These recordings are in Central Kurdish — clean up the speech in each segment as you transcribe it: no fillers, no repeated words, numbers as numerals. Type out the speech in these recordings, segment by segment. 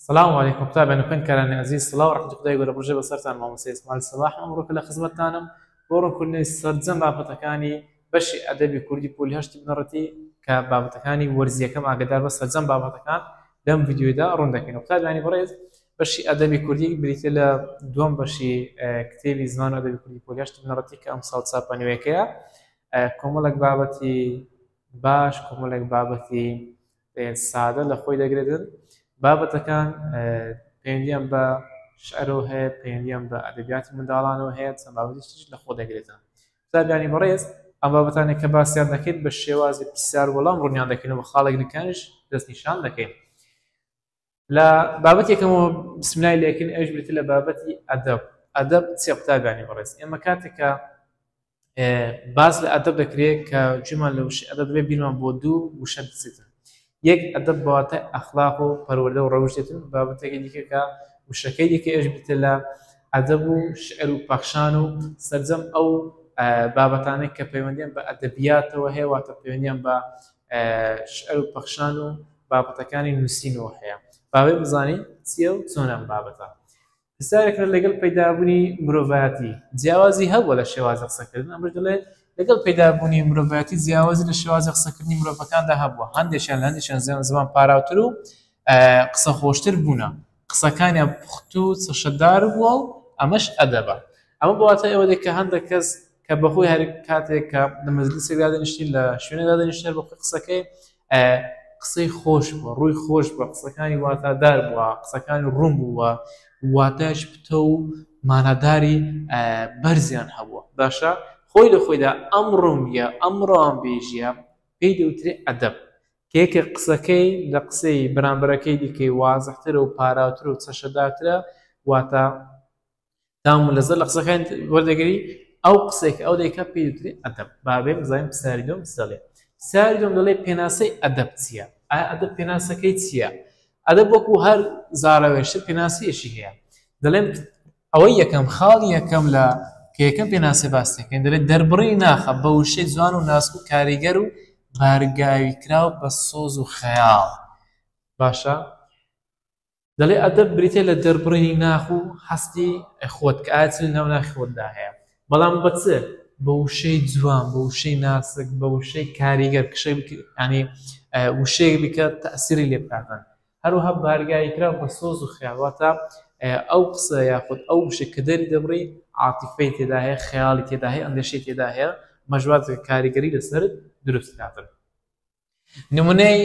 سڵاو علیکم قوتابیان و خوێندکارانی ئەزیز، سڵاو و ڕەحمەتی خودای گەورە بڕژێ بەسەرتان. مامۆستا ئیسماعیل سەباحم، ئەمڕۆکە لە خزمەتتانم بۆ ڕوونکردنەوەی سەرجەم بابەتەکانی بەشی ئەدەبی کوردی پۆلی هەشتی بنەڕەتی کە بابەتەکانی وەرزیەکەم ئاگادار بە سەرجەم بابەتەکان لەم ڤیدیۆیدا ڕوون دەکەین. قوتابیانی بەڕێز، بەشی ئەدەبی کوردی بریتیە لە دووەم بەشی کتێبی زمان و ئەدەبی کوردی پۆلی هەشتی بنەڕەتی کە ئەمساڵ چاپە نوێکەیە. کۆمەڵێک بابەتی باش، کۆمەڵێک بابەتی سادە لە خۆی دەگرێتن. بابەتەکان پەیوەندیان بە شعرەوە هەیە، پەیوەندیان بە ئەدەبیاتی منداڵانەوە هەیە، چەند بابەتی تریش لە خۆ دەگرێتن. قوتابیانی بەڕێز، ئەم بابەتانەی کە باسیان دەکەین بە شێوازی پرسیار وەڵام ڕوونیان دەکەین و بە خاڵە گرنگەکانیش دەستنیشان دەکەین. لە بابەتی یەکەمەوە بسملای لێکن، ئەویش بریتیە لە بابەتی ئەدەب. ئەدەب چیە قوتابیانی بەڕێز؟ ئێمە کاتێک کە باس لە ئەدەب دەکرێت کە گوێمان لە وشەی ئەدەب دەبێت بیرمان بۆ دوو وشە بچێتن. یەک ئەدەب بە واتای ئەخلاق و پەروەردە و ڕەوشت دێتن، بابەتێکی دیکە کە وشەکەی دیکە ئێش بریتیە لە ئەدەب و شعر و پەخشان و سەرجەم ئەو بابەتانەی کە پەیوەندیان بە ئەدەبیاتەوە هەیە، واتە پەیوەندیان بە شعر و پەخشان و بابەتەکانی نووسینەوە هەیە. باوێ بزانین چییە و چۆن ئەم بابەتە. پرسیارێک کرا لەگەڵ پەیدابوونی مرۆڤایەتی جیاوازی هەبووە لە شێوازی قسەکردن؟ ئەمەش دەڵێت لەگەڵ پەیدابوونی مرۆڤایەتی جیاوازی لە شێوازی قسەکردنی مرۆڤەکاندا هەبووە، هەندێکیان لە هەندێکیان زمان پاراوتر و قسە خۆشتر بوونە، قسەکانیان پوخت و چەشەدار بووە و ئەمەش ئەدەبە. ئەمە بە واتای ئەوە دێت کە هەندێک کەس کە بەخۆی هەر کاتێک کە لە مەجلیسێک دادەنیشتین، لە شوێنێک دادەنیشتین، هەر بەخۆی قسەکەی قسەی خۆش بووە، ڕووی خۆش بووە، قسەکانی واتادار بووە، قسەکانی ڕوون بووە، واتایش پتە و ماناداری بەرزیان هەبووە. باشە خۆی لە خۆیدا ئەم ڕوونیە، ئەم ڕەوانبێژیە پێی دەوترێ ئەدەب، کە یەکێک قسەکەی لە قسەی بەرامبەرەکەی دیکەی وازحترە و پاراوترە و چەشەدارترە، واتە تام و لەزەت لە قسەکان وەردەگری، ئەو قسەی کە ئەو دەیکا پێی دەوترێ ئەدەب. با بێم بزانین پرسیاری دووەم چ دەڵێ. پرسیاری دووەم دەڵێ پێناسەی ئەدەب چییە؟ ئایا ئەدەب پێناسەکەی چییە؟ ئەدەب وەکو هەر زاراوەیەکی تر پێناسەیەکی هەیە. دەڵێم ئەوەی یەکەم، خاڵی یەکەم لە کە یەکەم پێناسەی باس دەکەین دەڵێ دەربڕینی ناخە بە وشەی جوان و ناسک و کاریگەر و بارگاویکراو بە سۆز و خەیاڵ. باشە دەڵێ ئەدەب بریتیە لە دەربڕینی ناخ و هەستی خۆت کە ئایا چ لەناو ناخی خۆتدا هەیە، بەڵام بە چ؟ بە وشەی جوان، بە وشەی ناسک، بە وشەی کاریگەر، ینی وشەیەک بکە تەئسیری لێ بکاتن. هەروەها بارگاوی کراو بە سۆز و خەیاڵ، واتە ئەو قسە یاخود ئەو وشە کە دەری دەبڕی عاتیفەی تێدا هەیە، خەیاڵی تێدا هەیە، ئەندێشەی تێدا هەیە، ئەمەش وا دەکات کاریگەری لەسەرت دروست بکاتن. نمونەی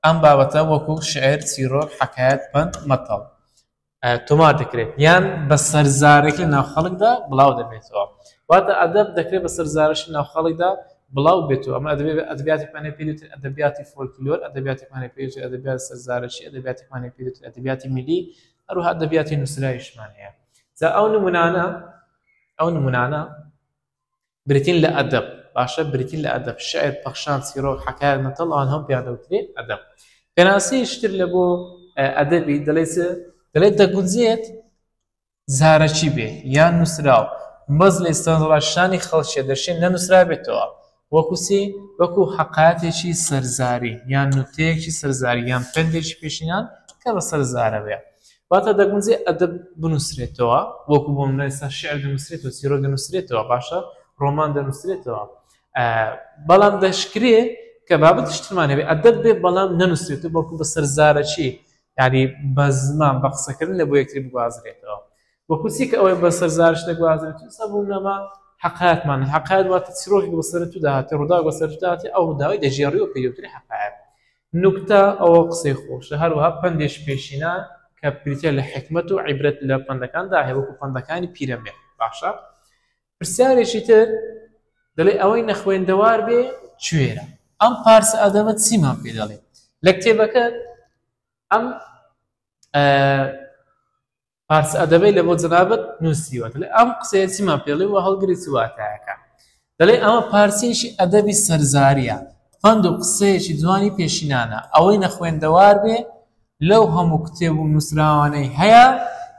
ئەم بابەتە وەکو شعر، چیرۆک، حەکایەت، پەند، مەتەڵ تۆمار دەکرێت یان بە سەرزارێک لە ناو خەڵکدا بڵاو دەبێتەوە. واتە ئەدەب دەکرێت بە سەرزارەشی ناو خەڵکدا بڵاو بێتەوە. ئەمە ئەدەبیاتێکمان هەیە پێی دەوترێت ئەدەبیاتی فۆلکلۆر، ئەدەبیاتێکمان هەیە پێی دەوترێت ئەدەبیاتی سەرزارەشی، ئەدەبیاتێکمان هەیە پێی دەوترێت ئەدەبیاتی میللی، هەروەها ئەدەبیاتی نووسراویشمان هەیە. جا ئەو نمونانە، ئەو نمونانە بریتین لە ئەدەب. باشە بریتین لە ئەدەب، شعر، پەخشان، چیرۆک، حەکایەت، مەتەڵ، ئەوان هەموو پێیان دەوترێت ئەدەب. پێناسەیەکی تر لە بۆ ئەدەبی دەڵێت چ؟ دەڵێت دەگونجێت زارەکی بێ یان نووسراو، بەس لە سەرنجڕاکێشانی خەڵکیە دەشێ نەنووسرابێتەوە، وەکو چی؟ وەکو حەقایەتێکی سەرزاری یان نوکتەیەکی سەرزاری یان پەندێکی پێشینان کە بە سەرزارە بێ. واتە دەگونجێ ئەدەب بنووسرێتەوە، وەکو بۆ منە ئێستا شعر دەنووسرێتەوە، چیرۆک دەنووسرێتەوە، باشە ڕۆمان دەنووسرێتەوە، بەڵام دەشکرێ کە بابەتیش ترمان هەبێ ئەدەب بێ بەڵام نەنووسرێتەوە، بەڵکو بە سەرزارەکی، یعنی بە زمان، بە قسەکردن لە بۆ یەکتری بگوازرێتەوە. وەکو چی کە ئەوەی بە سەرزارش دەگوازرێت؟ ئێستا بۆ نموونە حەقایەتمان، حەقایەت واتە چیرۆکێک بەسەر تو داهاتێ، ڕووداوێک بەسەر تو داهاتێ، ئەو ڕووداوەی دەگێڕی و پێی دەوترێ حەقایەت. نوکتە ئەوە قسەی خۆشە. هەروەها پەندێکی پێشینە کە بریتیە لە حیکمەت و عیبرەت لە پەندەکاندا هەیە، وەکو پەندەکانی پیرەمێرد. باشە پرسیارێکی تر دەڵێ ئەوەی نەخوێندەوار بێ کوێرە. ئەم پارچە ئەدەبە چیمان پێ دەڵێ؟ لە کتێبەکە ئەم پارچە ئەدەبەی لە بۆ جەنابت نووسیوە، دەڵێ ئەم قسەیە چیمان پێ دەڵێ و هەڵگری چ واتایەکە؟ دەڵێ ئەمە پارچەیەکی ئەدەبی سەرزارییە، پەند و قسەیەکی جوانی پێشینانە، ئەوەی نەخوێندەوار بێ لەو هەموو کتێب و نووسراوانەی هەیە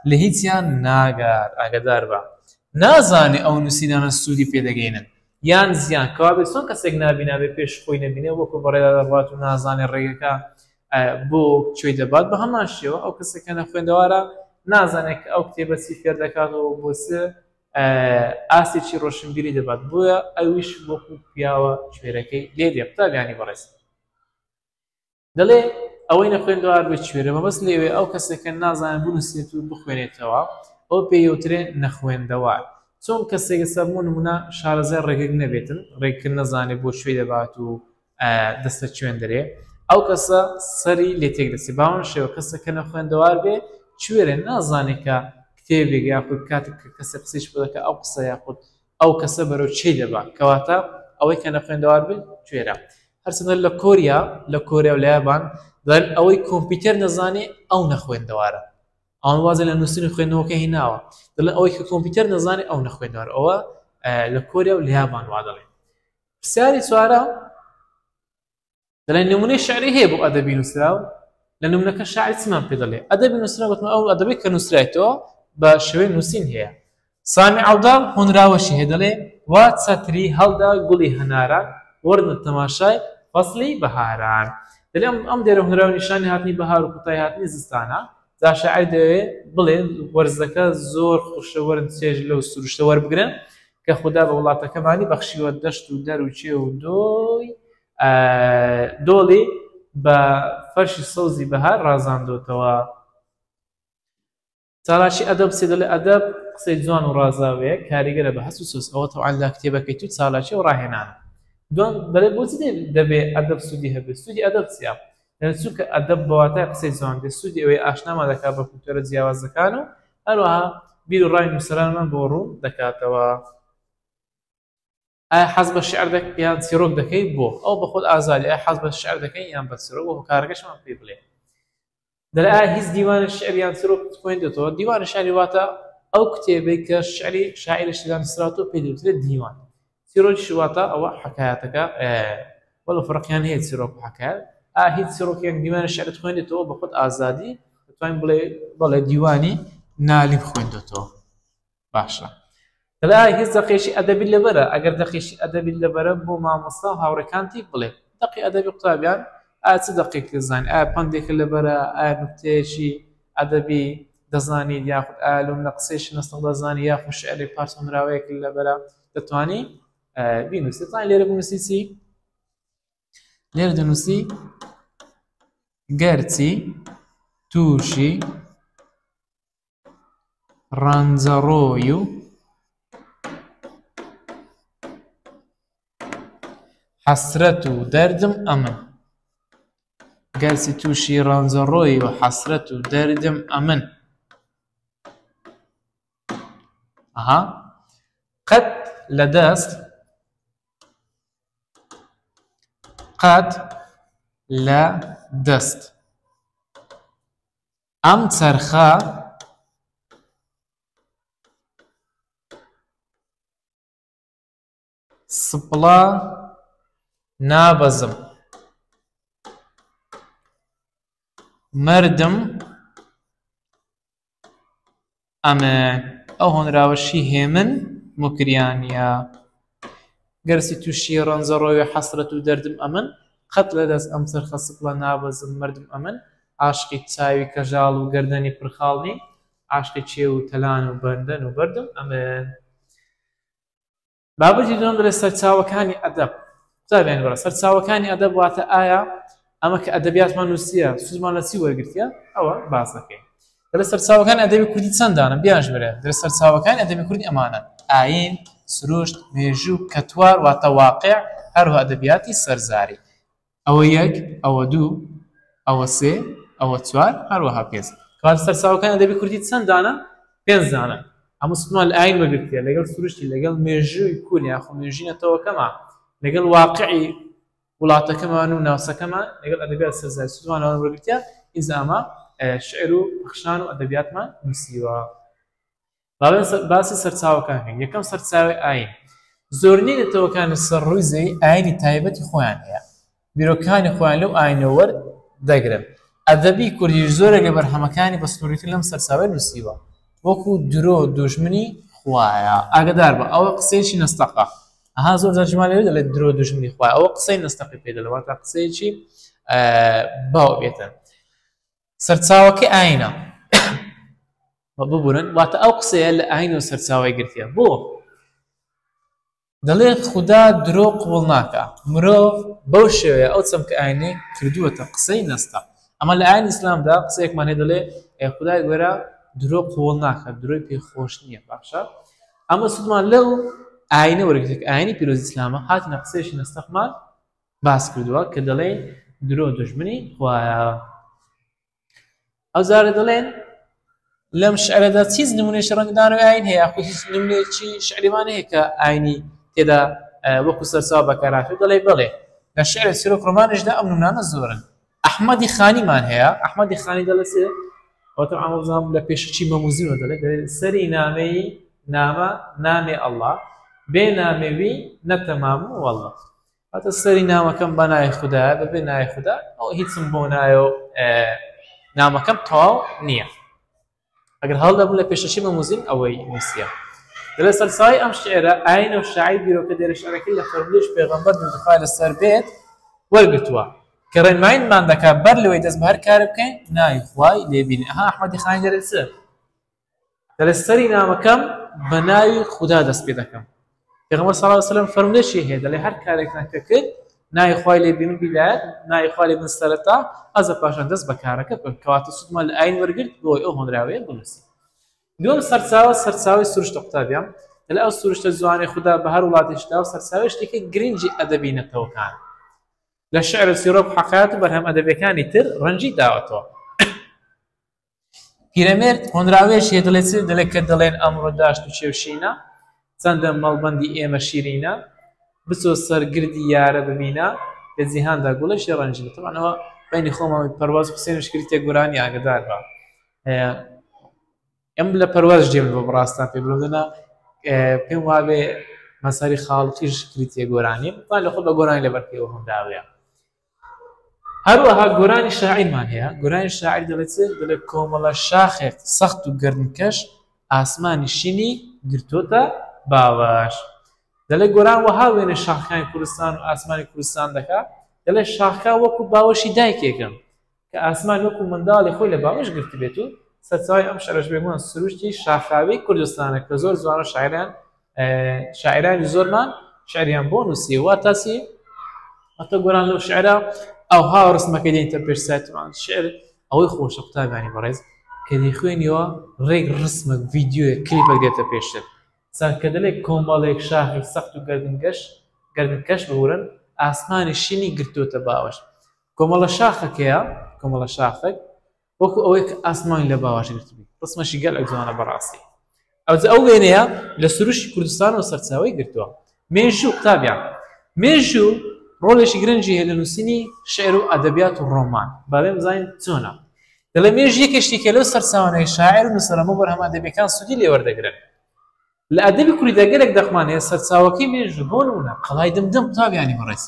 لە هیچیان ناگات، ئاگادار بە نازانێ ئەو نووسینانە سوودی پێ دەگەینن یان زیان. کەوابێ چۆن کەسێک نابینا بێ پێش خۆی نەبینێ وەکو بەڕێدا دەڕوات و نازانێ ڕێگەکە بۆ کوێی دەبات، بە هەمان شێوە ئەو کەسێک کە نەخوێندەوارە نازانێت کە ئەو کتێبە چی فێر دەکات و بۆ چ ئاستێکی ڕۆشنبیری دەبات، بۆیە ئەویش وەکو پیاوە کوێرەکەی لێ دێ. قوتابیانی بەڕێز دەڵێ ئەوەی نەخوێندەوار بێ کوێرە، مەبەست لێوێ ئەو کەسێک کە نازانێت بنووسێت و بخوێنێتەوە ئەو پێی نەخوێندەوار. چۆن کەسێک ئێستا بۆ نمونە شارەزای ڕێگەک نەبێتن، ڕێگەکە نەزانێت بۆ کوێ دەبات و دەستە کوێن دەرێ، ئەو کەسە سەری لێ تێک دەچێت. باوەن شێوە کەسە کە نەخوێندەوار بێ کوێرە، نازانێت کە کتێبێک یاخود کاتێک کە کەسێک قسەیش پێ دەکات ئەو قسە یاخود ئەو کەسە بەرەو چی دەبا، کەواتە ئەوەی کە نەخوێندەوار بێت کوێرە. هەرچەندە لە کۆریا، لە کۆریا و لە یابان دەڵێن ئەوەی کۆمپیوتەر نەزانێ ئەو نەخوێندەوارە. ئەوان وازیان لە نووسین و خوێندنەوەکە هێناوە، دەڵێن ئەوەی کە کۆمپیوتەر نەزانێ ئەو نەخوێندەوارە. ئەوە لە کۆریا و لە یابان وا دەڵێن. پرسیاری چوارە دەڵێن نمونەی شعری هەیە بۆ ئەدەبی نووسراو. لە نمونەکە شاعر چیمان پێ دەڵێ؟ ئەدەبی نووسراو گوتم ئەو ئەدەبی کە نووسرایتەوە بە شێوەی نووسین هەیە. سامی عەوداڵ هۆنراوەشی هەیە، دەڵێ وا چەتری هەڵدا گوڵی هەناران، وەرنە تەماشای فەسڵی بەهاران. دەڵێ ئەم دێرە هۆنراوە نیشانی هاتنی بەهار و کۆتایی هاتنی زستانە. جا شاعر دەیەوێ بڵێ وەرزەکە زۆر خۆشە، وەرن چێژ لەو سروشتە وەربگرن کە خودا بە وڵاتەکەمانی بەخشیوە، دەشت و دەر و کێو و دۆی دۆڵی بە فەرشی سەوزی بەهار ڕازاندۆتەوە. چالاکی ئەدەب چیە؟ دەڵێ ئەدەب قسەی جوان و ڕازاوەیە، کاریگەرە بە هەست و سۆز. ئەوە تەوان لە کتێبەکەی تو چالاکی و ڕاهێنانە. دوام دەڵێ بۆچی دەبێ ئەدەب سوودی هەبێ؟ سوودی ئەدەب چییە؟ دەڵێ چونکە ئەدەب بە واتای قسەی جوان دێ، سوودی ئەوەیە ئاشنامان دەکات بە کولتوورە جیاوازەکان و هەروەها بیر و ڕای نووسەرانمان بۆ ڕوون دەکاتەوە. ئایا حەز بە شیعر دەک یان چیرۆک دەکەی؟ بۆ؟ ئەو بە خۆت ئازادی، ئایا حەز بە شیعر دەکەی یان بە چیرۆک؟ بۆ هۆکارەکەشمان پێی بڵێ. دەڵێ ئایا هیچ دیوانی شیعر یان چیرۆکت خوێندێتەوە؟ دیوانی شیعری واتە ئەو کتێبەی کە شیعری شاعیرێکی تێدا نووسراوەتەوە پێی دەوترێت دیوان. چیرۆکیش واتە ئەوە حەکایەتەکە، وەڵا فەرقیان هەیە چیرۆک و حەکایەت. ئایا هیچ چیرۆک یان دیوانی شیعرت خوێندێتەوە؟ بە خۆت ئازادی دەتوانین بڵێ بەڵێ دیوانی نالیم خوێندێتەوە. باشە دەڵێ ئایا هیچ دەقێکی ئەدەبی لەبەرە؟ ئەگەر دەقێکی ئەدەبی لەبەرە بۆ مامۆستا و هاوڕێکانتی بڵێ. دەقی ئەدەبی قوتابیان ئایا چ دەقێک دەزانین؟ ئایا پەندێکە لەبەرە؟ ئایا نوکتەیەکی ئەدەبی دەزانیت؟ یاخود ئایا لۆم لە قسەیەکی نەستەق دەزانی؟ یاخود شعری پارچە هۆنراوەیەک لەبەرە؟ دەتوانی بینووسی. دەتوانی لێرە بنووسی چی؟ لێرە دەنووسی گەرچی تووشی ڕەنجەڕۆی و حەسرەت و دەردم ئەمن. گەرچی تووشی ڕەنجەڕۆی و حەسرەت و دەردم ئەمن. ئەها قەت لە دەست، قەت لە دەست ئەم چەرخە سپڵە نابەزم مردم ئەمە ئەو هۆنراوەشی هێمن موکریانیە. گەرچی تووشی ڕەنجەڕۆوی حەسرەت و دەردم ئەمن، قەت لە دەست ئەم چەرخە سپڵە نابەزم مردم ئەمن، عاشقی چاوی کەژاڵ و گەردەنی پرخاڵ نیم، عاشقی کێو و تەلان و بەندەن و بەردم ئەمن. بابەتی دووەم دەڵێ سەرچاوەکانی ئەدەب. قوتابیانی بەڕێز، سەرچاوەکانی ئەدەب واتە ئایا ئەمە کە ئەدەبیاتمان نووسیە سوودمان لە چی وەرگرتیە، ئەوە باس دەکەین. دەڵێ سەرچاوەکانی ئەدەبی کوردی چەندانە؟ بیانژمێرە. دەڵێ سەرچاوەکانی ئەدەبی کوردی ئەمانەن: ئایین، سروشت، مێژوو، کەتوار واتە واقع، هەروەها ئەدەبیاتی سەرزاری. ئەوە یەک، ئەوە دوو، ئەوە سێ، ئەوە چوار، هەروەها پێنج. کەواتە سەرچاوەکانی ئەدەبی کوردی چەند دانە؟ پێنج دانە. هەموو سوودمان لە ئایین وەرگرتیە، لەگەڵ سروشتی، لەگەڵ مێژووی کورد یاخۆ مێژووی نەتەوەکەمان، لەگەڵ واقعی وڵاتەکەمان و ناوچەکەمان، لەگەڵ ئەدەبیات سەرزاری سوودمان لەوان وەرگرتیە. ئینجا ئەمە شعر و پەخشان و ئەدەبیاتمان نووسیوە. باسی سەرچاوەکان کەین. یەکەم سەرچاوەی ئایین. زۆرینەی نەتەوەکانی سەر ڕووی زەوی ئایینی تایبەتی خۆیان هەیە، بیرۆکەکانی خۆیان لەو ئایینە وەردەگرن. ئەدەبی کوردیش زۆرێک لە بەرهەمەکانی بە سنووریتر لەم سەرچاوەیە نووسیوە، وەکوو درۆ دوژمنی خوایە. ئاگادار بە ئەوە قسەیەکی نەستەقە. ئەها زۆر جار جمال لەوێ دەڵێت درۆ دوژمنی خوایە، ئەوە قسەی نەستەقی پێ دەڵێ، واتە قسەیەکی باو بێتن. سەرچاوەکەی ئاینە ببورن واتە ئەو قسەیە لە ئاین و سەرچاوەی گرتیە بۆ دەڵێ خودا درۆ قبوڵ ناکا مرۆڤ بەو شێوەیە ئەو چەمکە ئاینەی کردووەتە قسەی نەستە ئەمە لە ئاین ئیسلامدا قسەیەکمان هەیە دەڵێ خودای گەورە درۆ قبوڵ ناکات درۆی پێ خۆش نییە باشە ئەمە سوودمان لەو ئاینە وەرگرتێک ئاینی پیرۆز ئیسلامە هاتنە قسەیەکی نەستەقمان باس کردووە کە دەڵێن درۆ دژمنی خوایە ئەو جارە دەڵێن لەم شعرەدا چیز نمونەیەکی ڕەنگدانەوەی ئاین هەیە یاخود هیچ نمونەیەکی شعریمان هەیە کە ئاینی تێدا وەکو سەرچاوە بەکارهاتوو دەڵێ بەڵێ لە شعر چیرۆک ڕۆمانیشدا ئەم نمونانە زۆرن ئەحمەدی خانیمان هەیە ئەحمەدی خانی دەڵێ چ واتە ئامۆزام لە پێشەکی مەموزینەوە دەڵێ سەری نامەی نامە نامێ ئەڵڵا بێ نامێوی نەتەمام و واللە واتە سەری نامەکەم بە ناوی خودایە بەبێ ناوی خودا ئەو هیچم بۆ نایە و نامەکەم تەواو نییە ئەگەر هەڵ دەبوو لە پێشەکی مەموزین ئەوەی نووسیە لە سەرچاوەی ئەم شعرە ئاینە و شاعیر بیرۆکە دێرە شعرەکەی لە فەرموودەی پێغەمبەر درودی خوای لەسەر بێت وەرگرتووە کە ڕێنماییمان دەکات بەر لەوەی دەست بە هەر کارێک بکەین ناوی خوای لێبینین ئەها ئەحمەدی خانی دەرێ چ دەڵێ سەری نامەکەم بە ناوی خودا دەست پێ دەکەم پێغەمبەر صلی الله علیه وسلم فەرمودەشی هەیە دەڵێ هەر کارێکتان کە کرد ناوی خوای لێ بینن بیدایەت ناوی خوای لێ بن سەرەتا ئەزە پاشان دەست بە کارەکە بکەن کەواتە سوودمان لە ئاین وەرگرت بۆی ئەو هۆنراوەیە بنووسین دووەم سەرچاوە سەرچاوەی سروشتە قوتابیان دەڵێ ئەو سروشتە جوانەی خودا بە هەر وڵاتێکدا و سەرچاوەی شتێکی گرنگی ئەدەبی نەتەوەکان لە شعر و چیرۆک و حەقایەت و بەرهەم ئەدەبیەکانی تر ڕەنگی داوەتەوە پیرەمێرد هۆنراوەیەکی هەیە دەڵێ چ؟ دەڵێ کە دەڵێن ئەمڕۆ داشت و چێو شینە، چەندە مەڵبەندی ئێمە شیرینە، بچۆ سەر گردی یارە ببینە، لە جیهاندا گوڵێکی ڕەنگینە. تەبعەن ئەوە بەینی خۆمان پەرواز حوسێنیش کردیتە گۆرانی ئاگەدار بە. ئەم لە پەرواز جێم بۆ بڕاستان پێ بڵێم دەنا پێم وابێ مەسەری خاڵقیش کردیتە گۆرانی با لە خۆ بە گۆرانی لەبەر پێوە هۆنراوەیە. هەروەها گۆرانی شاعیرمان هەیە، گۆرانی شاعیر دەڵێ چ؟ دەڵێ کۆمەڵە شاخێک سەخت و گەردنکەش ئاسمانی شینی گرتۆتە باوەش. دەڵێ گۆران وەها وێنەی شاخەکانی کوردستان و ئاسمانی کوردستان دەکا، دەڵێ شاخەکان وەکو باوەشی دایکێکن کە ئاسمان وەکو منداڵی خۆی لە باوەش گرتبێت و سەرچاوەی ئەم شعرەش بێگومان سروشتی شاخاوی کوردستانە کە زۆر جوانە شاعران شاعرانی زۆرمان شعریان بۆ نووسیوە واتە چی واتە گۆران لەو شعرە ئەوها ڕسمەکەی دێنیتە پێش سایتمان شعر ئەوەی خۆشە قوتابیانی بەڕێز کە دەیخوێنیەوە ڕێک ڕسمە ڤیدیۆیە کلیپێک دێتە پێشتر چەند کە دەلێ کۆمەڵێک شاخی سەخت و گردنگەش گردنکەش ببورن ئاسمانی شینی گرتووەتە باوەش کۆمەڵە شاخەکەیە کۆمەڵە شاخێک وەکو ئەوەی کە ئاسمانی لە باوەش گرتبی ڕسمەشی گەلەک جوانە بەڕاستی ئەوجا ئەو وێنەیە لە سروشتی کوردستانەوە سەرچاوەی گرتووە مێژوو قوتابیان مێژوو ڕۆڵێکی گرنگی هەیە لە نووسینی شعر و ئەدەبیات و ڕۆمان با بێم بزانین چۆنە دەڵێ مێژ یەکێک شتێکە لەو سەرچاوانەی شاعر و نووسەرە بۆ بەرهەمە ئەدەبیەکان سوودی لێ وەردەگرن لە ئەدەبی کوردیدا گەلێک دەقمان هەیە سەرچاوەکەی مێژوو بۆ نموونە قەڵای دمدم قوتابیانی بەڕێز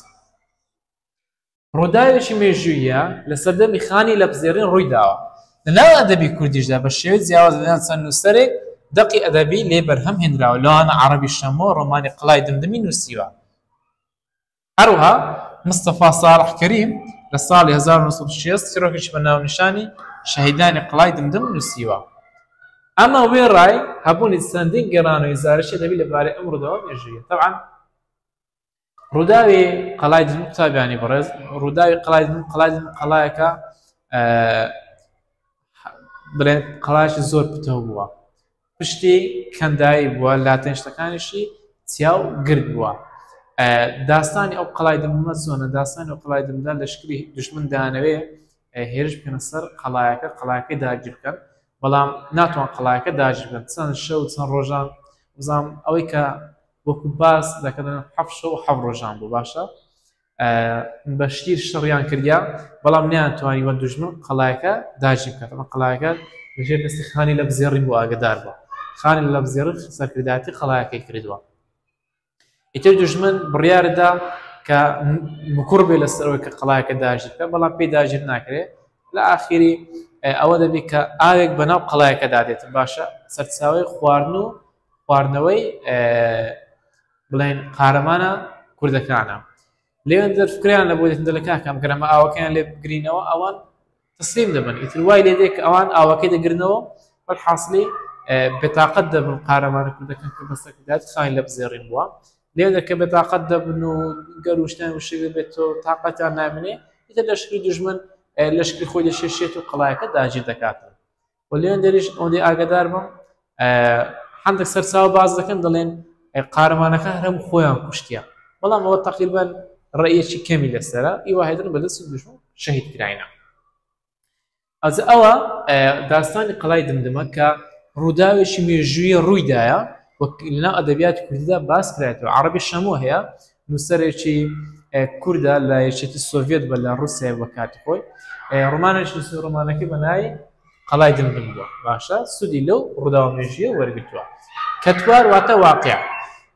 ڕووداوێکی مێژووییە لە سەردەمی خانی لەپزێڕین ڕووی داوە. لە ناو ئەدەبی کوردیشدا بە شێوەی جیاواز لەلایەن چەند نووسەرێک دەقی ئەدەبی لێ بەرهەم هێنراوە، لەوانە عەڕەبی شەمۆ ڕۆمانی قەڵای دمدمی نووسیوە. هەروەها مستەفا ساڵح کەریم لە ساڵی 1960 چیڕۆکێکی بە ناونیشانی شەهیدانی قەڵای دمدم نووسیوە. ئەمە وێڕای هەبوونی چەندین گێڕانەوەی زارەکی ئەدەبی لەبارەی ئەم ڕووداوە مێژوویە. تەبعەن ڕووداوی قەڵای دزم قوتابیانی بەڕێز ڕووداوی قەڵای دزم قەڵای دزم قەڵایەکە بڵێن قەڵایەکی زۆر پتەو بووە پشتی کەندایی بووە لاتەنیشتەکانیشی چیا و گرد بووە داستانی ئەو قەڵای دممە چۆنە داستانی ئەو قەڵای دمدا لەشکری دژمن دانەوێ هێرش بکەنە سەر قەڵایەکە قەڵاکەی داگیر بکەن بەڵام ناتوان قەڵایەکە داگیر بکەن چەند شەو چەند ڕۆژان بزانام ئەوەی کە وەکو باس دەکەن حەفت شەو و حەفت ڕۆژان بوو باشە بە شتیر شەڕیان کردیا بەڵام نیانتوانی وە دوژمن قەڵایەکە داگیر بکات ئەمە قەڵایەکە لەژێر دەستی خانی لە بزێڕین بۆ ئاگدار بووە خانی لە بزێڕین سەرکردایەتی قەڵایەکەی کردووە ئیتر دوژمن بڕیاردا کە مکوڕ بێ لەسەر ئەوەی کە قەڵایەکە داگیر بکە بەڵام پێی داگیر ناکرێت لە ئاخیری ئەوە دەبی کە ئاوێک بەناو قەڵایەکەدا دێت باشە سەرچاوەی خواردن و خواردنەوەی بڵێن قارەمانە کوردەکانە. لێیان دەرفکریان لە بۆ دێتن دەڵێ کاکە ئەم گەرەمە ئاوەکەیان لێ بگرینەوە ئەوان تەسلیم دەبن ئیتر وای لێ دێ کە ئەوان ئاوەکەی دەگرنەوە وەلحاسڵی بێتاقەت دەبن قارەمانە کوردەکان کە بەسەرکردایەتی خانی لە بزێڕین بووە لێ کە بێتاقەت دەبن و گەر وشتیان وشک دەبێتەوە تاقەتیان نامێنێ ئیتر لەشکری دوژمن لەشکری خۆی دەشێشێت و قەڵایەکە داگیر دەکاتن و لێن دەریش ئەوەندەی ئاگادار بم هەندێک سەرچاوە باز دەکەن دەڵێن قارەمانەکان هەر هەموو خۆیان کوشتیە بەڵام ئەوە تقریبا ڕێیەکی کەمی لەسەرە ئیوا هێدن بەدەستی دوژمن شەهید کراینە ئەز ئەوە داستانی قەڵای دمدمە کە ڕووداوێکی مێژووی ڕوویدایە وەک لەناو ئەدەبیاتی کوردیدا باس کرایەتەوە عەڕەبی شەمۆ هەیە نووسەرێکی کوردە لە یەکێتی سۆڤێت بە لە ڕووسیا بە کاتی خۆی ڕۆمانێکی نووسی ڕۆمانەکەی بە ناوی قەڵای دمدم بووە باشە سوودی لەو ڕووداوە مێژوویە وەرگرتووە کەتوار واتە واقع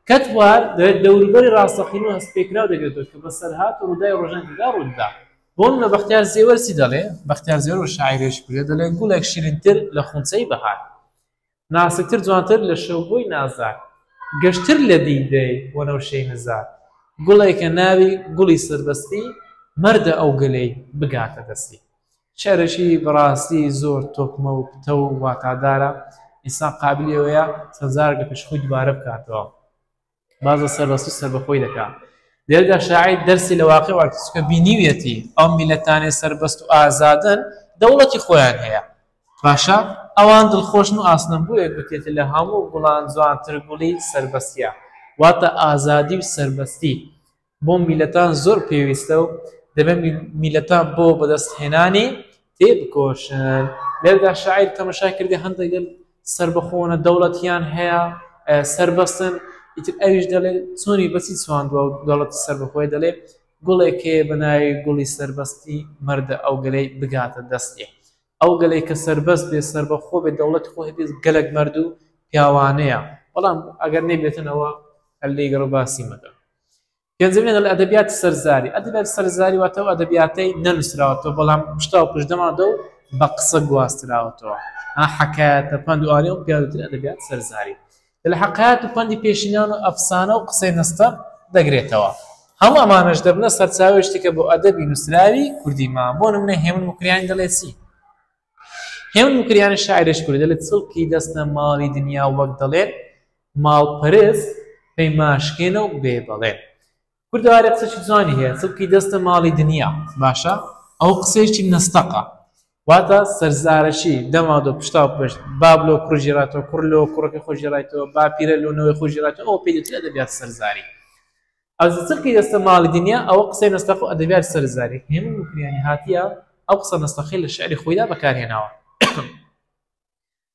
کەتوار دەوروبەری ڕاستەقینە و هەستپێکراو دەگرێتەوە کە بەسەرهات و ڕووداوی ڕۆژانی تێدا ڕوودەدا بۆ نمونە بەختیار زێوەر چی دەڵێ؟ بەختیار زێوەر و شاعیرێکی کوردە دەڵێ گوڵێک شیرینتر لە خونچەی بەهار ناسکتر جوانتر لە شەوبۆی نازار گەشتر لە دیدەی وەنەوشەی نزار گوڵێکە ناوی گوڵی سەربەستی مەردە ئەو گەلەی بگاتە دەستی شعرێکی بەڕاستی زۆر تۆکمە و پتەو و واتادارە ئینسان قابلی ئەوەیە چەند جارێک لە پێش خۆی دووبارە بکاتەوە باس لە سەربەستی و سەربەخۆی دەکا لێرەدا شاعیر دەرسی لە واقع وەرگرت چونکە بینیویەتی ئەو میللەتانەی سەربەست و ئازادن دەوڵەتی خۆیان هەیە باشە ئەوان دڵخۆشن و ئاسنن بۆیە گوتێتی لە هەموو گوڵان جوانتر گوڵی سەربەستیە واتە ئازادی و سەربەستی بۆ میللەتان زۆر پێویستە و دەبێت میللەتان بۆ بەدەستهێنانی تێبکۆشن. لێرەدا شاعیر تەمەشای کردی هەندێک گەل سەربەخۆنە دەوڵەتیان هەیە سەربەستن ئیتر ئەویش دەڵێ چۆنی بەچی چواندووە و دەوڵەتی سەربەخۆی دەڵێ گوڵێک هەیە بە ناوی گوڵی سەربەستی مەردە ئەو گەلەی بگاتە دەستی ئەو گەلەی کە سەربەست بێ سەربەخۆ بێ دەوڵەتی خۆی هەبێت گەلەک مەرد و پیاوانەیە بەڵام ئەگەر نەیبێتن ئەوە هەر لێی گەڕ باسی مەکە. پێنجەمین دەڵێ ئەدەبیاتی سەرزاری ئەدەبیاتی سەرزاری واتە ئەو ئەدەبیاتەی نەنووسراوەتەوە بەڵام پشتا و پشت دەماودەو بە قسە گواستراوەتەوە ها حەکایەتە پەند و ئەوانەی ئەو پێیان دەوترێت ئەدەبیات سەرزاری لە حەقایەت و پەندی پێشینان و ئەفسانە و قسەی نەستەق دەگرێتەوە هەموو ئەمانەش دەبنە سەرچاوەی شتێکە بۆ ئەدەبی نووسراوی کوردیمان بۆ نمونە هێمن موکریانی دەڵێ چی هێمن موکریانی شاعیرێکی کوردی دەڵێ چڵکی دەستە ماڵی دنیا وەک دەڵێن ماڵپەرست پەیماشکێنە و بێ بەڵێن. کوردەواری قسەکی جوانی هەیە چڵکی دەستە ماڵی دنیا باشە ئەو قسەیەکی نەستەقە واتە سەرزارەکی دەماودە پشتا و پشت باب لۆ کوڕ ژێراتەوە کوڕ لۆ کوڕەکە خۆ ژێرایتەوە باپیرە لۆ نەوەی خۆ ژێراتەوە ئەوە پێی دەوترێت ئەدەبیات سەرزاری ئەو چڵکی دەستە ماڵی دنیا ئەوە قسەی نەستەق و ئەدەبیات سەرزاری هێمن موکریانی هاتیە ئەو قسە نەستەقەی لە شعری خۆیدا بەکارهێناوە.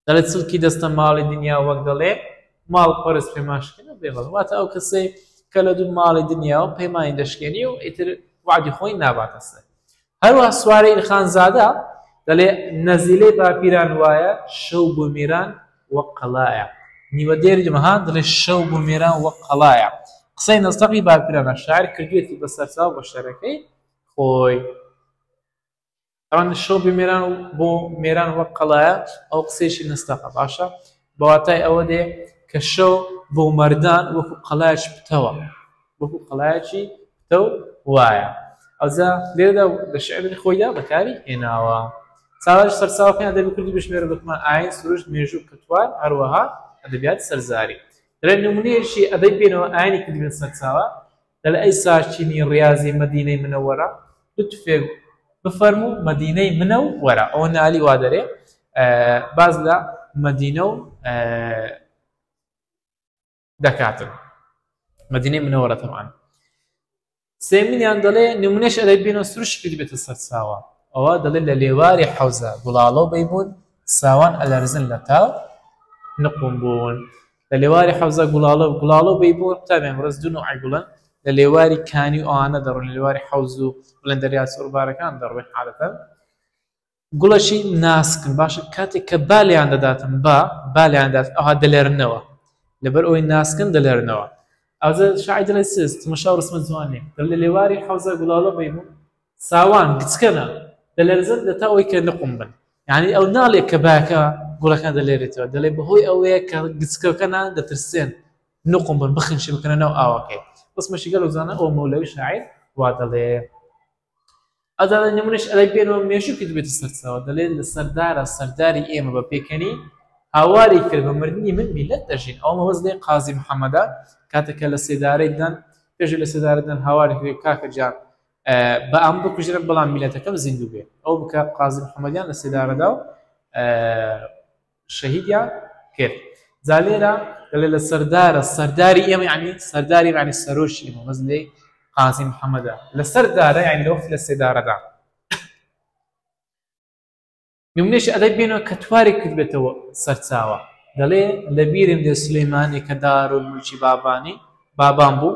دەڵێ چڵکی دەستە ماڵی دنیا وەک دەڵێ ماڵ پەرست پەیمان شکێنە بێ بەڵێ واتە ئەو کەسەی کە لە دوو ماڵی دنیا و پەیمانی دەشکێنی و ئیتر وعدی خۆی ناباتە سەر هەروە سوارە ئیلخانزادە دەڵێ نەزیلەی باپیران وایە شەو بۆ میران وەک قەڵایە نیوە دێری دمەها دەڵێ شەو بۆ میران وەک قەڵایە قسەی نەستەقی باپیرانە شاعر کردوێتی بە سەرچاو بە شەرەکەی خۆی ئەوان شەو بێ مێران و بۆ مێران وەک قەڵایە ئەو قسەیەکی نەستەقە باشە بە واتای ئەوە دێ کە شەو بۆ مەردان وەکو قەڵایەکی پتەوە وەکو قەڵایەکی پتەو وایە ئەوجا لێرەدا لە شعری خۆیدا بەکاری هێناوە چالاکی سەرچاوەکان ئەدەبی کوردی بژمێرە گوتمان ئاین سروشت مێژوو کەتوار هەروەها ئەدەبیات سەرزاری دەڵێ نمونەیەکی ئەدەبی بێنەوە ئاینی کوردی بێن سەرچاوە دەڵێ ئەی ساکینی ڕیازی مەدینەی منەوەرە لوتفێک بفەرموو مەدینەی منەوەرە ئەوە نالی وا دەرێ باز لە مەدینە و دەکاتن مەدینەی منەوەرە تەبعەن سێمینیان دەڵێ نمونەش ئەدەبی بێنەوە سروشت کردبێتە سەرچاوە ئەوە دەڵێ لە لێواری حەوزە گوڵاڵە و بەیبوون ساوان ئەلەرزن لە تاو نقوم بوون لە لێواری حەوزە گوڵاڵە و گوڵاڵە و بەیبوون قوتابیان بەڕێز دوو نەوعی گوڵن لە لێواری کانی و ئەوانە دەڕۆن لە لێواری حەوز و بڵێن دەریاچە ڕووبارەکان دەڕوێن عادەتەن گوڵەکی ناسکن باشە کاتێک کە با لێیان دەداتن با با لێیان دات ئەوها دەلێرنەوە لەبەر ئەوەی ناسکن دەلێرنەوە ئەوجا شاعیر دەڵێ سز تمەشا و ڕسمە جوان نییە دەڵێ لە لێواری حەوزە گوڵاڵە بەیبوون ساوان گچکەنە دەلەرزن لە تا ئەوەی کە نقوم بن یعنی ئەو ناڵێ کە باکە گوڵەکان دەلێرێتەوە دەڵێ بەهۆی ئەوەیە کە گچکەکەنا دەترسێن نقوم بن بخنشی بکەنە ناو ئاوەکەی ڕسمەشی گەلۆک زانە ئەو مەولەوی شاعیر وا دەڵێ. ئەجا لە نمونەش ئەلای بێنەوە مێژوو کردبێتە سەرچاوە دەڵێ لە سەردارە سەرداری ئێمە بە پێکەنی هاواری کرد بە مردنی من میلەت دەژین. ئەوە مەبەست لێ قازی محەممەدە کاتێک کە لە سێدارەی دەن پێش لە سێدارە دەن هاواری کرد کاکە گیان بە ئەم بکوژرم بەڵام میلەتەکەم زیندوو بێ. ئەو بکە قازی محەممەدیان لە سێدارەدا و شەهیدیان کرد. جا لێرە دەڵێ لە سەردارە سەرداری ئێمە یعنی سەرداری یعنی سەرۆکی ئێمە بەس لێ قازی محەممەدە لەسەر دارە یعنی لە وەختی لە سێدارەدا. نمونەیەکی ئەدەب بێنەوە کە توارێک کردبێتەوە سەرچاوە دەڵێ لە بیرم دێ سولەیمانی کە دارولمولکی بابانی بابان بوو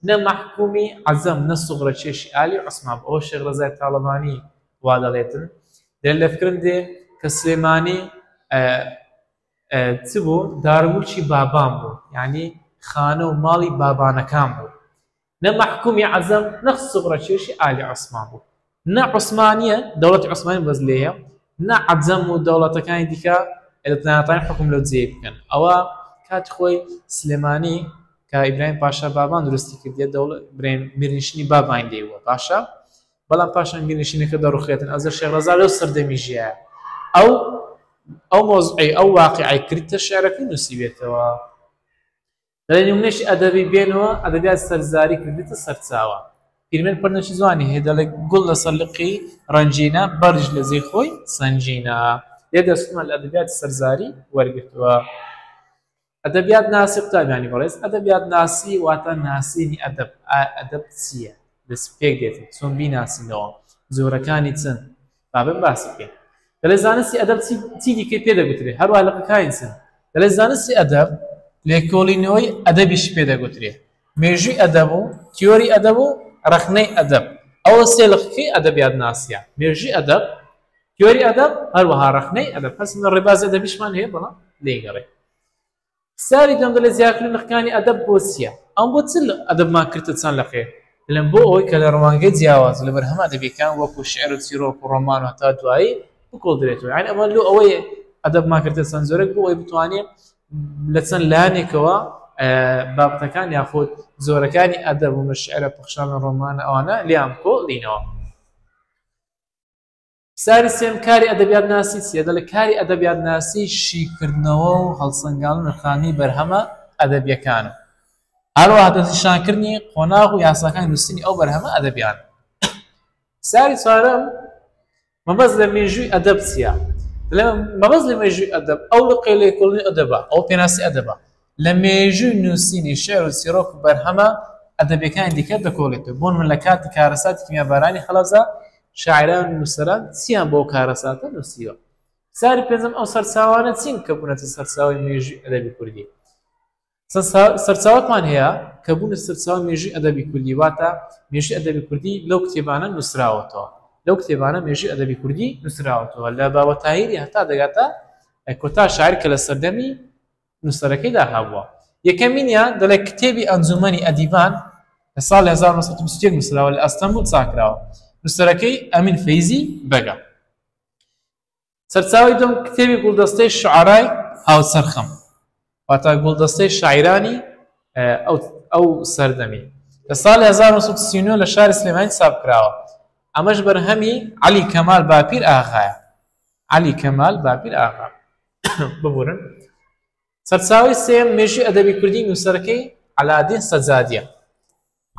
نە مەحکومی عەجەم نە سوغرە کێشی ئالی عوسمان بوو. ئەوە شێخ ڕەزای تاڵەبانی وا دەڵێتن. دەڵێ لە فکرم دێ کە سلێمانی چ بوو؟ دارولمولکی بابان بوو، یعنی خانە و ماڵی بابانەکان بوو. نە مەحکومی عەجەم نە سوغرە کێشی ئالی عوسمان بوو. نە عوسمانیە دەوڵەتی عوسمانی بەس لێیە، نە عەجەم و دەوڵەتەکانی دیکە ناتوانن حکوم لەو جێیە بکەن. ئەوە کاتی خۆی سلێمانی کە ئیبراهیم پاشا بابان دروستی کردیە، دەوڵەت ئیبراهیم میرنشینی بابانی لێ بووە باشە، بەڵام پاشان میرنشینەکە دەڕوخێتن. ئەزەر شێخ ڕەزا لەو سەردەمی ژیایە ئەو ئەو مۆزعی ئەو واقعی کردتە شعرەکەی نووسیبێتەوە. دەڵێ نمونەشی ئەدەبی بێنەوە ئەدەبیات سەرزاری کردێتە سەرچاوە. پیرمێرد پەندێکی جوانی هەیە دەڵێ گوڵ لەسەر لقی ڕەنگینە بەرج لە جێی خۆی سەنگینە. لێ دەستمان لە ئەدەبیاتی سەرزاری وەرگرتووە. ئەدەبیات ناسی قوتابیانی بەڕێز، ئەدەبیات ناسی واتە ناسینی ئەدەب. ئایا ئەدەب چییە؟ لە چ پێک دێتن؟ چۆن بیناسینەوە؟ جۆرەکانی چن؟ بابم باسی بکەین. دەڵێ زانستی ئەدەب چی دیکەی پێ دەگوترێ؟ هەروەها لقەکانی چن؟ دەڵێ زانستی ئەدەب لێکۆڵینەوەی ئەدەبیش پێ دەگوترێ، مێژووی ئەدەب و تیۆری ئەدەب و ڕەخنەی ئەدەب. ئەوە سێ لقەکەی ئەدەبیات ناسیە، مێژووی ئەدەب، تیۆری ئەدەب، هەروەها ڕەخنەی ئەدەب. هەرچەندە ڕێبازی ئەدەبیشمان هەیە بەڵام لێگەڕێ. پرسیاری دووەم دەڵێ زیادکردنی لقەکانی ئەدەب بۆ چییە؟ ئەم بۆ چ ئەدەبمان کردە چەند لقێ؟ دەڵێم بۆ ئەوەی کە لە ڕوانگەی جیاواز لە بەرهەمە ئەدەبیەکان وەکو شعر و چیرۆک و ڕۆمان و هەتا دوایی بکۆڵدرێتەوە. یعنی ئەمە لۆ ئەوەی ئەدەبمان کردە چەند جۆرێک بۆ ئەوەی بتوانێت لە چەند لایەنێکەوە بابەتەکان یاخود جۆرەکانی ئەدەب و شعرە پەخشان و ڕۆمان ئەوانە لیان بکۆڵینەوە. پرسیاری سێم کاری ئەدەبیات ناسی چییە؟ دەڵێ کاری ئەدەبیات ناسی شیکردنەوە و هەڵسەنگاندن و نرخاندنی بەرهەمە ئەدەبیەکانە، هەروەها دەستنیشانکردنی قۆناغ و یاساکانی نووسینی ئەو بەرهەمە ئەدەبیانە. پرسیاری چوارەم مەبەست لە مێژووی ئەدەب چییە؟ دەڵێ مەبەست لە مێژووی ئەدەب ئەو لقەی لێکۆڵینەوەی ئەدەبە، ئەو پێناسی ئەدەبە لە مێژووی نووسینی شعر و چیرۆک و بەرهەمە ئەدەبیەکانی دیکە دەکۆڵێتەوە. بۆ نموونە لە کاتی کارەساتی کیمیابارانی هەڵەبجە شاعیران و نووسەران چیان بۆ کارەساتە نووسیوە؟ پرسیاری پێنجەم ئەو سەرچاوانە چین کە بوونەتە سەرچاوەی مێژووی ئەدەبی کوردی؟ سەرچاوەکمان هەیە کە بوونە سەرچاوەی مێژووی ئەدەبی کوردی، واتە مێژووی ئەدەبی کوردی لەو کتێبانە نووسراوەتەوە، لەو کتێبانە مێژووی ئەدەبی کوردی نووسراوەتەوە لە بابە تاهیری هەتا دەگاتە کۆتا شاعیر کە لە سەردەمی نووسەرەکەیدا هەبووە. یەکەمینیان دەڵێ کتێبی ئەنجومەنی ئەدیبان لە ساڵی 1921 نووسراوە، لە ئەستەنبوڵ چاپکراوە، نووسەرەکەی ئەمین فەیزی بەگە. سەرچاوەی دووەم کتێبی گوڵدەستەی شوعەرای هاوچەرخم، واتە گوڵدەستەی شاعیرانی ئەو سەردەمی لە ساڵی 1939 لە شاری سلێمانی چاپ کراوە. ئەمەش بەرهەمی عەلی کەمال باپیر ئاغایە. عەلی کەمال باپیر ئاغا ببورن. سەرچاوەی سێیەم مێژووی ئەدەبی کوردی نووسەرەکەی عەلادین سەجادیە.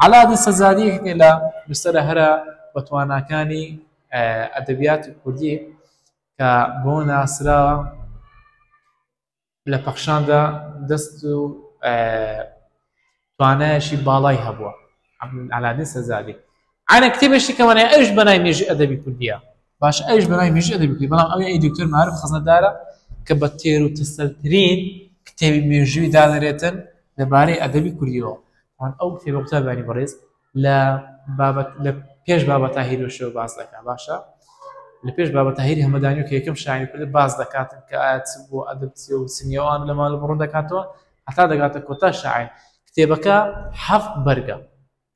عەلادین سەجادی یەکێکە لە نووسەرە هەرە بەتواناکانی ئەدەبیاتی کوردی کە بۆ ناسراوە لە پەخشاندا دەست و توانایەکی باڵای هەبووە. عەلادین سەجادی عەنە کتێبێکی کەمانە ئەویش بەنای مێژووی ئەدەبی کوردیە. باشە ئەویش بەنای مێژووی ئەدەبی کوردی، بەڵام ئەوی ئەی دکتۆر مەعروف خەزنەدارە کە بە تێر و تەسەلترین کتێبی مێژووی دادەنرێتن لەبارەی ئەدەبی کوردیەوە. ئەو کتێبە قوتابیانی بەڕێز لە بابەت لە پێش بابە تاهیرۆشەوە باس دەکات. باشە لە پێش بابە تاهیری هەمەدانی کە یەکەم شاعری کوردە باس دەکاتن کە ئایا چ بۆ ئەدەب چیە و چ نییە، ئەوان لە ماڵ بڕوون دەکاتەوە هەتا دەگاتە کۆتا شاعر. کتێبەکە 7 بەرگە،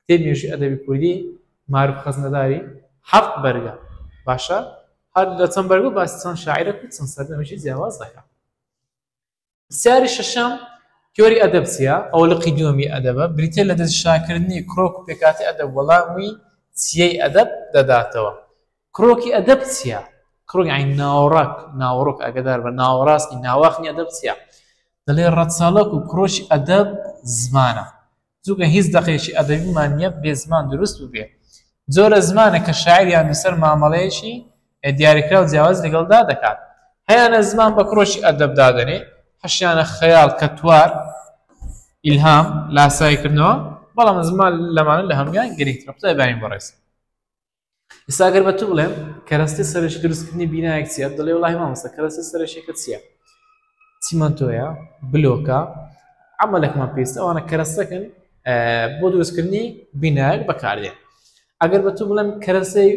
کتێب مێژووی ئەدەبی کوردی مەعروف خەزنەداری 7 بەرگە. باشە هەر لە چەند بەرگە باسی چەند شاعرێک و چەند سەردەمێکی جیاواز دەکات. پرسیاری شەشەم تیۆری ئەدەب چییە؟ ئەوە لقی دووەمی ئەدەبە، بریتییە لە دەستنیشانکردنی کرۆک و پێکهاتەی ئەدەب، وەڵامی چیەی ئەدەب دەداتەوە. کرۆکی ئەدەب چییە؟ کرۆک یانی ناوەڕاک، ناوەڕۆک ئاگادار بە ناوەڕاستی ناواخنی ئەدەب چییە؟ دەڵێ ڕەچەڵەک و کرۆکی ئەدەب زمانە. چونکە هیچ دەقێکی ئەدەبیمان نییە بێ زمان دروست ببێ. جۆرە زمانە کە شاعیر یان نووسەر مامەڵەیەکی دیاریکراو جیاواز لەگەڵدا دەکات. هەیانە زمان بە کرۆکی ئەدەب دادەنێ، هەشیانە خەیاڵ، کەتوار، ئیلهام، لاساییکردنەوە، بەڵام زمان لەمانە لە هەموویان گرنگترە. قوتابیانی بەڕێز. ئێستا گەر بە تو بڵێم کەرەستەی سەرەکی دروستکردنی بینایەک چییە دەڵێ وڵی مامۆستا کەرەستە سەرەکیەکە چییە چیمەنتۆیە بلۆکە عملێکمان پێویستە ئەوانە کەرەستەکەن بۆ دروستکردنی بینایەک بەکاردێن ئەگەر بە تو بڵێم کەرەسەی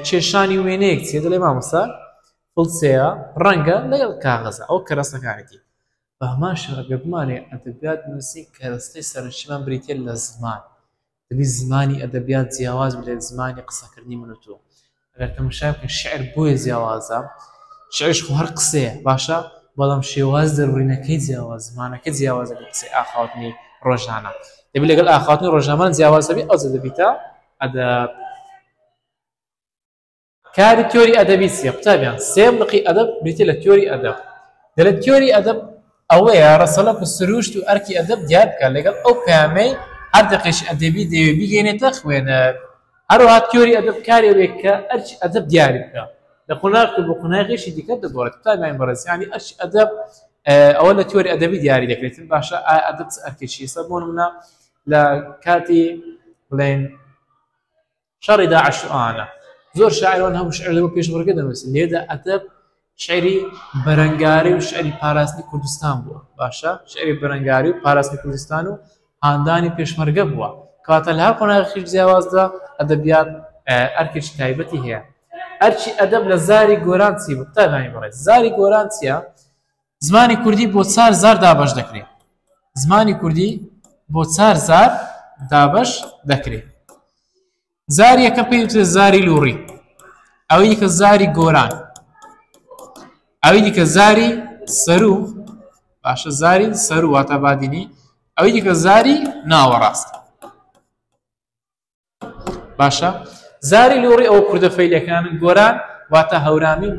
کێشانی وێنەیەک چیە دەڵێ مامۆستا فڵچەیە ڕەنگە لەگەڵ کاغەزە ئەو کەرەسەکانێتی بە هەمان شێوە ئەگەر بمانەوێت ئەدەبیات بنووسین کەرەستەی سەرەکیمان بریتیە لە زمان دەبی زمانی ئەدەبیات جیاواز بێت لە زمانی قسەکردنی من و تۆ ئەگەر تەماشا بکەین شعر بۆیە جیاوازە شعرش خۆ هەر قسەیە باشە بەڵام شێواز دەربڕینەکەی جیاواز زمانەکە جیاوازە لە قسەی ئاخاوتنی ڕۆژانە دەبی لەگەڵ ئاخاوتنی ڕۆژانەمان جیاواز دەبی ئەوجە دەبیتە ئەدەب کاری تیۆری ئەدەبی چییە؟ قوتابیان سێیەم لقی ئەدەب بریتیە لە تیۆری ئەدەب. دەڵێت تیۆری ئەدەب ئەوەیە ڕەچەڵەک و سروشت و ئەرکی ئەدەب دیار بکات لەگەڵ ئەو پەیامەی هەر دەقێکی ئەدەبی دەیەوێت بیگەیەنێتە خوێنەر. هەروەها تیۆری ئەدەب کاری ئەوەیە کە ئەرکی ئەدەب دیاری بکات لە قۆناغێک بۆ قۆناغێکی دیکە دەگۆڕێت. قوتابیانی بەڕێز یانی ئەرکی ئەدەب ئەوە لە تیۆری ئەدەبی دیاری دەکرێتن باشە ئایا ئەدەب چ ئەرکێکی ئێستا بۆ نمونە لە کاتی بڵێن شەڕی داعش و ئەوانە زۆر شاعران هەبوو شعر لەبۆ پێشمەرگە دەنووسن لێرەدا ئەدەب شعری بەرەنگاری و شعری پاراستنی کوردستان بووە باشە شعری بەرەنگاری و پاراستنی کوردستان و هاندانی پێشمەرگە بووە کەواتە لە هەر قۆناغێکی جیاوازدا ئەدەبیات ئەرکێکی تایبەتی هەیە ئەرکی ئەدەب لە زاری گۆران چی بوو قوتابیانی بەڕێز زاری گۆران چییە زمانی کوردی بۆ چار زار دابەش دەکرێت زمانی کوردی بۆ چار زار دابەش دەکرێت زاری یەکەم پێی وترێت زاری لوڕی ئەوەی دیکە زاری گۆران ئەوەی دیکە زاری سەرو باشە زاری سەرو واتە بادینی ئەوەی دیکە زاری ناوەڕاست باشە زاری لوڕی ئەوە کوردە فەیلەکانن گۆران واتە هەورامی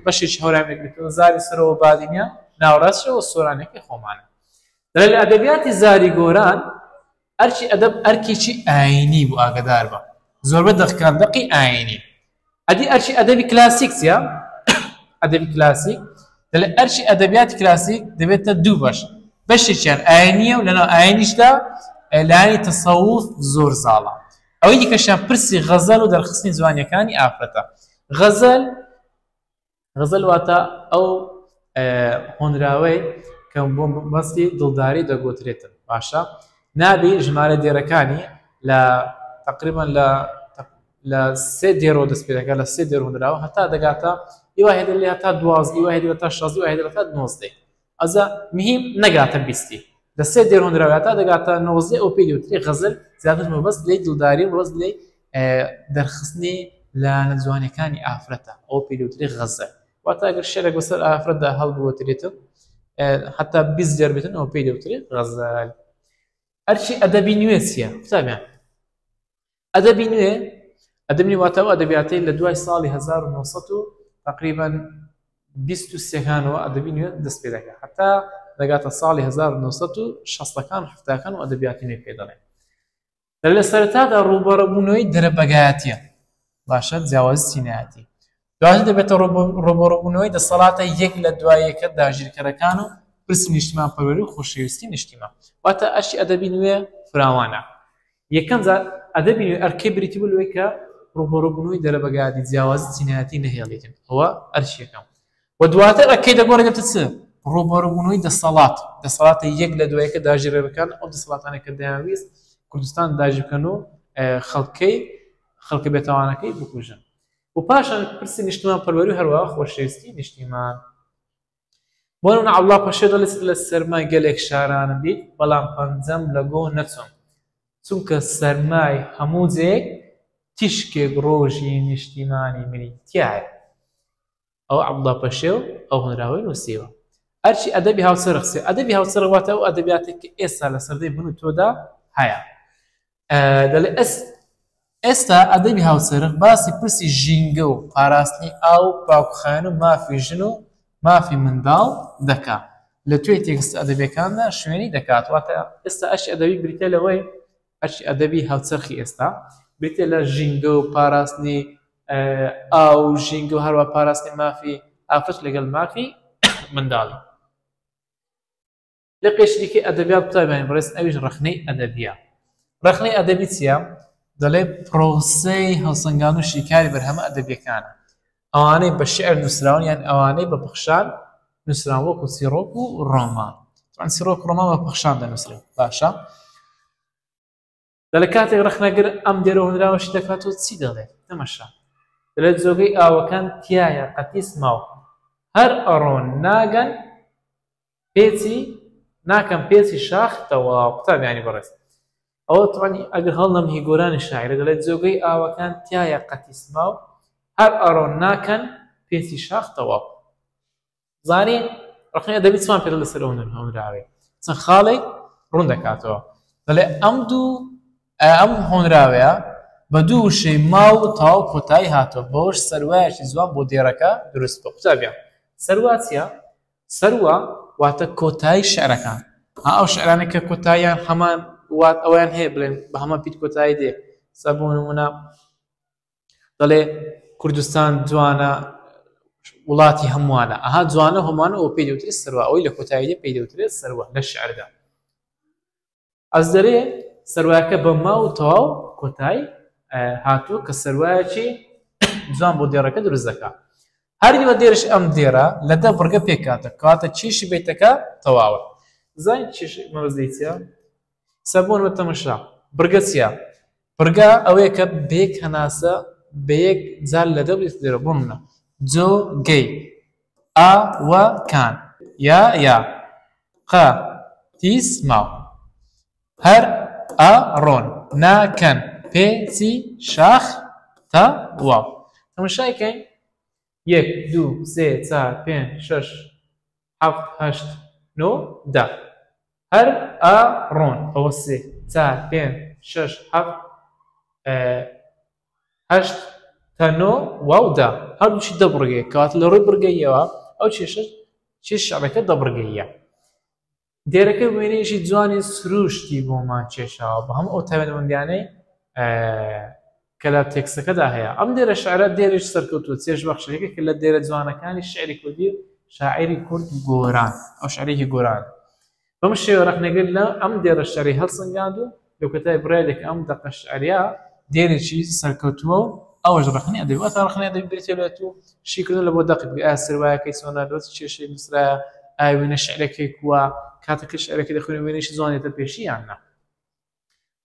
بەشێکی هەورامی دەگرێتەوە زاری سەرەوە بادینە ناوەڕاستەوە سۆرانەکەی خۆمانە دەڵێ لە ئەدەبیاتی زاری گۆران ئەرکی ئەدەب ئەرکێکی ئاینی بوو ئاگدار بە زۆربە دەقەکان دەقی ئاینی ئەدی ئەرکی ئەدەبی کلاسیک چیە؟ ئەدەبی کلاسیک دەڵێ ئەرکی ئەدەبیاتی کلاسیک دەبێتە دوو بەش بەشێکیان ئاینیە و لەناو ئاینیشدا لایەنی تەسەوف زۆر زاڵە ئەوەی دیکەشیان پرسی غەزەل و دەرخستنی جوانیەکانی ئافرەتە غەزەل غەزەل واتە ئەو هۆنراوەی کە بۆ مەبەستی دڵداری دەگوترێتن باشە نابی ژمارە دێرەکانی لە تقریبا لە لە سێ دێرەوە دەست پێ دەکات لە سێ دێر هۆنراوە هەتا دەگاتە ئیوا هێدە لێ هەتا 12 ئیوا هێدە تا 16 ئیوا هێدە تا 19 ئەزا مهم نەگاتە بیستی لە سێ دێر هۆنراوە هەتا دەگاتە 19 ئەو پێی دەوترێ غەزەل زیاتر مەبەست لێی دڵداری و مەبەست لێی دەرخستنی لایەنە جوانەکانی ئافرەتە ئەو پێی دەوترێ غەزەل واتە ئەگەر شعرێک بەسەر ئافرەتدا هەڵبوەترێتن حتا 20 دێر بێتن ئەو پێی دەوترێ غەزەل ئەرکی ئەدەبی نوێ چییە قوتابیان ئەدەبی نوێ، ئەدەبی نوێ واتە ئەو ئەدەبیاتەی لە دوای ساڵی 1900 و تقریبا 23 کانەوە ئەدەبی نوێ دەست پێ دەکات هەتا دەگاتە ساڵی 1960 ەکان و 70 ەکان و ئەدەبیاتی نوێ پێ دەڵێن. لە سەرەتادا ڕووبەڕووبوونەوەی دەرەبەگایەتیە باشە جیاوازی چینایەتی دواتر دەبێتە ڕووبەڕووبوونەوەی دەسەڵاتە یەک لە دوای یەکە داگیرکەرەکان و پرسی نیشتیمانپەروەری و خۆشەویستی نیشتیمان واتە ئەرکی ئەدەبی نوێ فراوانە یەکەم جار ئەدەبی نوێ ئەرکەی بریتی بوو لەوەی کە ڕووبەڕووبوونەوەی دەرەبەگایەتی جیاوازی چینایەتی نەهێڵیتن ئەوە ئەرکی یەکەم و دواتر ئەرکەی دەگۆڕێت دەبێتە چ ڕووبەڕووبوونەوەی دەسەڵات دەسەڵاتە یەک لە دوای یەکە داگیرکەرەکان ئەو دەسەڵاتانە کە دەیانویست کوردستان داگیر بکەن و خەڵکەی خەڵکە بێتاوانەکەی بکوژن و پاشان پرسی نیشتمان پەروەری و هەروەها خۆشەویستی نیشتیمان بۆ نمونە عەبدوڵا پەشێو دەڵێت لە سەرمای گەلێک شارانم دیت بەڵام پەنجەم لە گۆ نەچووم چونکە سەرمای هەموو جێیەک تیشکێک ڕۆژی نیشتیمانی منی تیایە ئەوە عەبدوڵا پەشێو ئەو هۆنراوەی نووسیوە ئەرکی ئەدەبی هاوچەرخ چیە ئەدەبی هاوچەرخ واتە ئەو ئەدەبیاتێک کە ئێستا لە سەردەی من و تۆدا هەیە. دەڵێ ئێستا ئەدەبی هاوچەرخ باسی پرسی ژینگە و پاراستنی ئاو و پاکوخاوێن و مافی ژن و مافی منداڵ دەکا لە توێی تێکستە ئەدەبیەکاندا شوێنی دەکات واتە ئێستا ئەرکی ئەدەبی بریتە لەوەی ئەرکی ئەدەبی هاوچەرخی ئێستا بریتە لە ژینگە و پاراستنی ئاو و ژینگە و هەروە پاراستنی مافی ئافرەت لەگەڵ مافی منداڵی. لقێکی دیکەی ئەدەبیات قوتابیانی بەڕێز ئەویش ڕەخنەی ئەدەبیە. ڕەخنەی ئەدەبی چییە؟ دەڵێ پرۆسەی هەڵسەنگاندن و شیکاری بەرهەمە ئەدەبیەکانە، ئەوانەی بە شیعر نووسراون یان ئەوانەی بە پەخشان نووسراون وەکو چیڕۆک و ڕۆمان. طبعا چیڕۆک و ڕۆمان بە پەخشان دەنووسرێن. باشە دەڵێ کاتێک ڕەخنەگر ئەم دێرە هۆنراوەشی دەکات و چی دەڵێت؟ تەمەشا دەڵێت جۆگەی ئاوەکان تیایە قەتیس ماو هەر ئەڕۆن ناگەن پێچی ناکەم پێچی شاخ تەواو. قوتابیانی بەڕێز ئەوە توانی ئەگەر هەڵنەم هی گۆرانی شاعیرە دەڵێت جۆگەی ئاوەکان تایە قەتیس ماو هەر ئەڕۆن ناکەن پێچی شاخ تەواو. زانی ڕەخنەی ئەدەبی چمان پێ لەسەر ئەو هۆنراوەیە چەند خاڵێک ڕوون دەکاتەوە دەڵێ ئەم دوو ئەم هۆنراوەیە بە دوو وشەی ماو و تاو کۆتایی هاتووە بەوەش سەروایەکی جوان بۆ دێڕەکە دروست بووە. قوتابیان سەروا چییە؟ سەروا واتە کۆتایی شعرەکان ها ئەو شعرانەی کە کۆتاییان هەمان وات ئەویان هەیە بڵێن بە هەمان پیت کۆتایی دێ سە بۆ نمونە دەڵێ کوردستان جوانە وڵاتی هەمووانە ئەها جوانە هەمووانە ئەو پێی دەوترێت سەروا ئەوەی لە کۆتایی دێ پێی دەوترێت سەروا لە شعردا ئەز دەرێ سەرواکە بە ما و تەواو کۆتایی هاتووە کە سەروایەکی جوان بۆ دێڕەکە دروست دەکات هەر نیوە دێرش ئەم دێرە لە دە بڕگە پێکاتە کەواتە کێشی بەیتەکە تەواوە زانین کێش مەبەست چیە سەبۆن بە تەمەشا بڕگە چیە بڕگە ئەوەیە کە بە یەک هەناسە بە یەک جار لە دە بێتە دەرەوە بۆ نمونە جۆ گەی ئا وە کان یا یا قە تیس ماو هەر ئە ڕۆن نا کەن پێ چی شاخ تە واو تەمەشای کەین یەک دوو سێ چار پێنج شەش حەفت هەشت نۆ دە هەر ئە ڕۆن ئەوە سێ چار پێنج شەش حەفت هەشت تا نۆ واو دە هەردووشی دە بڕگەیە کەواتە لە ڕووی بڕگەیەوە ئەو کێشە کێش شعرەکە دە بڕگەیە دێرەکە وێنەیەکی جوانی سروشتی بۆمان کێشاوە بە هەموو ئەو تایبەتمەندیانەی کە لە تێکستەکەدا هەیە. ئەم دێرە شعرە دێرێکی سەرکەوتووە، چێژبەخشە، یەکێکە لە دێرە جوانەکانی شعری کوردی و شاعیری کورد گۆران، ئەو شعرێکی گۆران. بەم شێوە ڕەخنەگر لە ئەم دێڕە شعرەی هەڵسەنگاند و لە کۆتایی بڕیاری کە ئەم دەقە شعریە دێرێکی سەرکەوتووە و ئەوەش ڕەخنەی ئەدەبی واتە ڕەخنەی ئەدەبی بریتیە لە تو شیکردن لە بۆ دەقی بکەی ئایا سەروایەکەی چۆنە لۆ چ کێشەیەک نووسرایە ئایا وێنە شعرەکەی کووە کاتێک کە شعرەکەی دەخوێنی وێنەیەکی جوان دێتە پێشی یان نا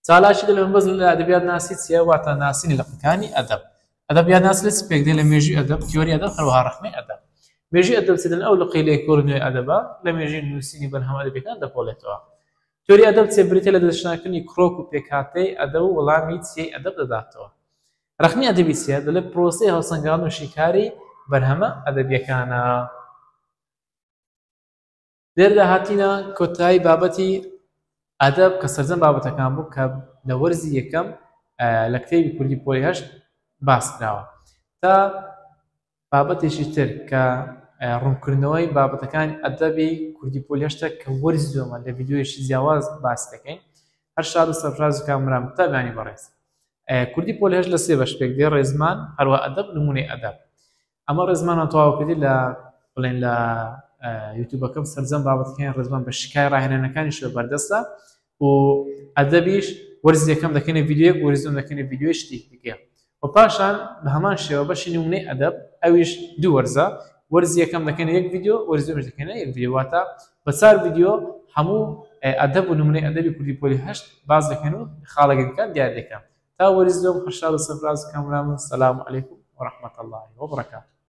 چالاکی دەلێ مەبەست لە ئەدەبیات ناسی چییە واتە ناسینی لقەکانی ئەدەب ئەدەبیات ناسی لە چ پێک دێ لە مێژووی ئەدەب تیۆری ئەدەب هەروەها ڕەخنەی ئەدەب مێژووی ئەدەب چ دەن ئەو لقەی لێکۆڵینەوەی ئەدەبە لە مێژووی نووسینی بەرهەمە ئەدەبیەکان دەکۆڵێتەوە تیۆری ئەدەب چیە؟ بریتیە لە دەستنیشانکردنی کرۆک و پێکهاتەی ئەدەب و وەڵامی چیەی ئەدەب دەداتەوە. ڕەخنەی ئەدەبی چیە؟ دەڵێ پرۆسەی هەڵسەنگاندن و شیکاری بەرهەمە ئەدەبیەکانە. لێرەدا هاتینە کۆتایی بابەتی ئەدەب کە سەرجەم بابەتەکان بوو کە لە وەرزی یەکەم لە کتێبی کوردی پۆلی هەشت باس کراوە تا بابەتێکی تر کە ڕوونکردنەوەی بابەتەکانی ئەدەبی کوردی پۆلی هەشتە کە وەرزی دووەمە لە ڤیدیۆیەکی جیاواز باس دەکەین. هەر شاد و سەرفراز و کامەران قوتابیانی بەڕێز. کوردی پۆلی هەشت لە سێ بەش پێک دێ، ڕێزمان، هەروەها ئەدەب، نموونەی ئەدەب. ئەمە ڕێزمانمان تەواو کردی لە بڵێن لە یوتیوبەکەم سەرجەم بابەتەکانی ڕێزمان بە شکای ڕاهێنانەکانیشەوە بەردەستە و ئەدەبیش وەرزی یەکەم دەکەینە ڤیدیۆیەک وەرزی دووەم دەکەینە ڤیدیۆی شتێکی دیکە و پاشان بە هەمان شێوە بەشی نمونەی ئەدەب ئەویش دوو وەرزە وەرزی یەکەم دەکەینە یەک ڤیدیۆ وەرزی دووەمیش دەکەینە یەک ڤیدیۆ واتە بە چار ڤیدیۆ هەموو ئەدەب و نمونەی ئەدەبی کوردی پۆلی هەشت باس دەکەین و خاڵە گرنگەکان دیار دەکەن تا وەرزی دووەم هەر شاد و سەرفراز و کامەران بن سلام علیکم و رحمة اللە و برکاته.